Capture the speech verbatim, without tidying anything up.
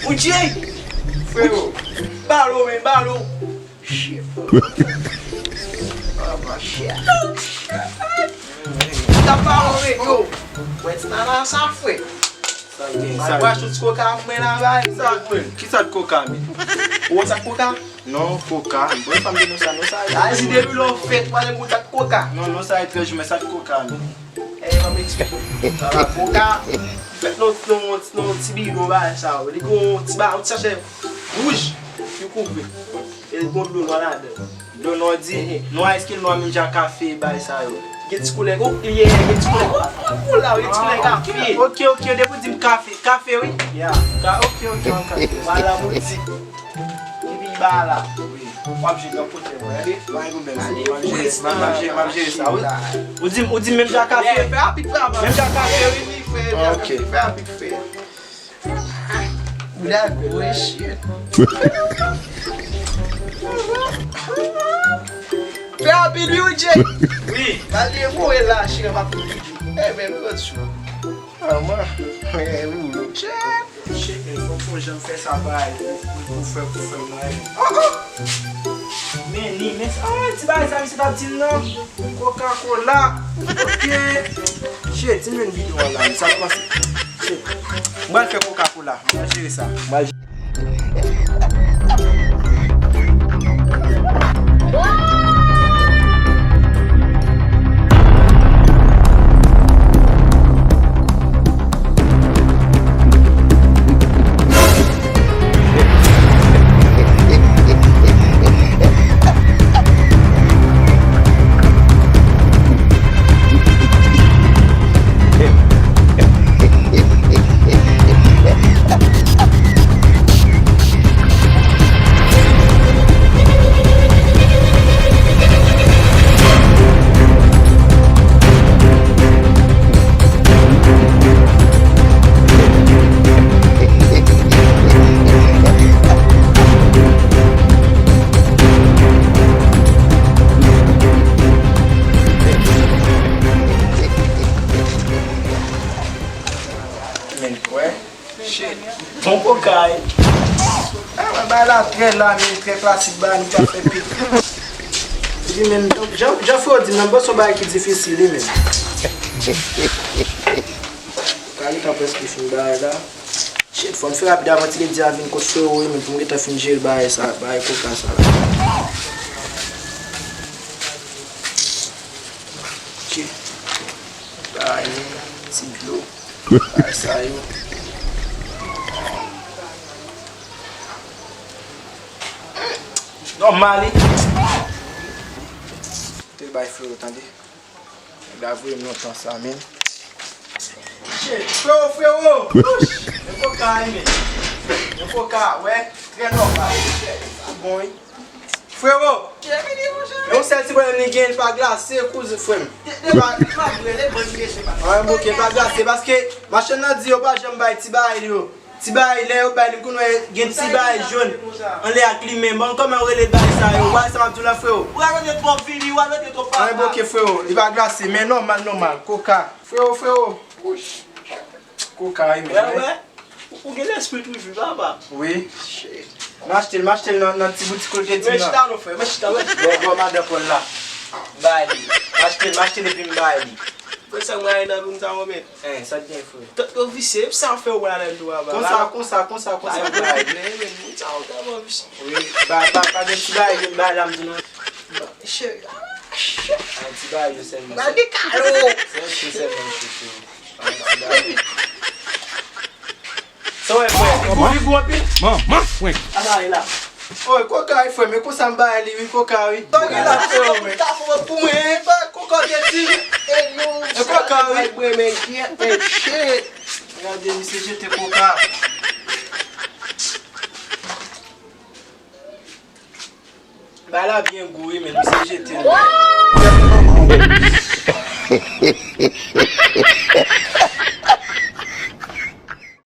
Moudjey! Frero, balo, men, balo! Shit. Oh, my shit. Tap balo, men, yo! Wè, ti nana sa, frè. Sa gen, sa gen. Mwen pa chou ti koka, mwen la, bay. Sa, frè. Kisa ti koka, men? Ou wè sa koka? Non, koka. Mwen pa m di nou sa, non, sa. A, si depi lè w fèt, w ale pou tat koka. Non, non, sa etranj, men sa t koka, men. Eh, ban m eksplike. Sa la, koka. Fèt non, non, non, ti bidon, bagay sa yo. Li gon ti ba, yon ti sachè wouj, ki kouvri. E l gon dlo nwa ladan. Dlo nwa di, nwa, èske l nwa menm jan kafe, bagay sa yo? Gen ti koulè, gon, ye, gen ti koulè. Gon, gon koulè, gen ti koulè kafe. Ok, ok, depi w di m kafe, kafe, wi. Ya. Ka, ok, ok, ok. Bala moudik. Epi ba la. Wi. W ap jwe nan kote mwen, wi. Pa gen pwoblèm, frè. M ap jere, m ap, m ap jere, m ap jere sa, wi. Ou di, ou di menm jan kafe. Fè rapid, fè rapid. Menm jan kafe, wi. Fè rapid, fè rapid, fè. Bouda gwo, shit. Fè rapid, wi, Oudjey. Wi. Malye voye la, chire ma pou Oudjey. Eh, men, lòt jou. Ah, mwen. Eh, wi, wi. Shit. Shit, men fòk fò jan fè sa bay pou, pou, pou fè, pou fè mwen. Oh, oh! Men li, men sa, oh, ti bagay sa, misye t ap di m nan. Coca-Cola. Ok. Shit, ti men bidon an la, sa panse. Shit. Mwen fè Coca-Cola. Mwen jere sa. Mwen Men, wè. Shit. Bon kokay. Ah, mwen bay la trè la, men trè klasik, ba nou ka fè pit. Li menm, jan, jan, jan Fro di, nan bon, se yon bagay ki difisil, li menm. Kay li tan prèske fin bagay la. Shit, fò m fè rapid avan ti ledi a vin kot Fro, wi, men pou m gentan fin jere bagay sa, bagay koka sa la. Shit. Bagay, ti dlo. Bagay sa yo. Nòmal, wi. Te bay Fro, tande. Nèg la voye m lontan sa, men. Shit, Fro, Fro! Wouch! Yon koka, wi, men. Yon koka, wè. Trè nòmal. Sa bon, wi. Fro! Yon sèl ti pwoblèm li gen, li pa glase, kouz frè m. Li pa, li pa glase, paske machann nan di yo pa janm bay ti bagay yo. Ti bagay, lè yo bay li, kounye a gen ti bagay jòn anlè ak li menm. Bon, kòman yo rele bagay sa yo? Ou wè sa m ap di w la, frero? Ou radote twòp, Vili, ou radote twòp, papa. Anyen bòke, frero, li pa glase, men nòmal, nòmal. Koka. Frero, frero. Koka, wi, men. Wè, wè. Ou, ou gen lespri toujou, papa. Wi. Shit. M achte l, m achte l nan, nan ti boutik ou te di m nan. Men chita non, frè, men chita, men chita. Bon, bon, madan Pòl la. M bay li. M achte l, m achte l epi m bay li. Frè, sa mwen ale nan moun sa yo, men. Eh, sa t gen, frè? Tout yo visye, epi sa fè w wè ladan tou, papa. Konsa, konsa, konsa, konsa, bay, bay. Men, men, moun sa yo tèlman visye. Wi, ba, pa, pa gen ti bagay, gen bagay la, m di nou. Cheri, ah, cheri. Ay, ti bagay yo sèlman. Ba, de kalo. Se yon ti sèlman, cheri. Sa w wè, frè? Li gou, li gou anpil. Man, man, frenk. Ala, e la. Oy, koka, e frè, men konsa m bay li, wi, koka, wi. Bagay la, frè, men. Ka fè pou mwen, e pa koka, byen di. E non, e koka, wi. Mwen, men, shit. Gade, misye jete koka. Bay la byen gou, wi, men misye jete l.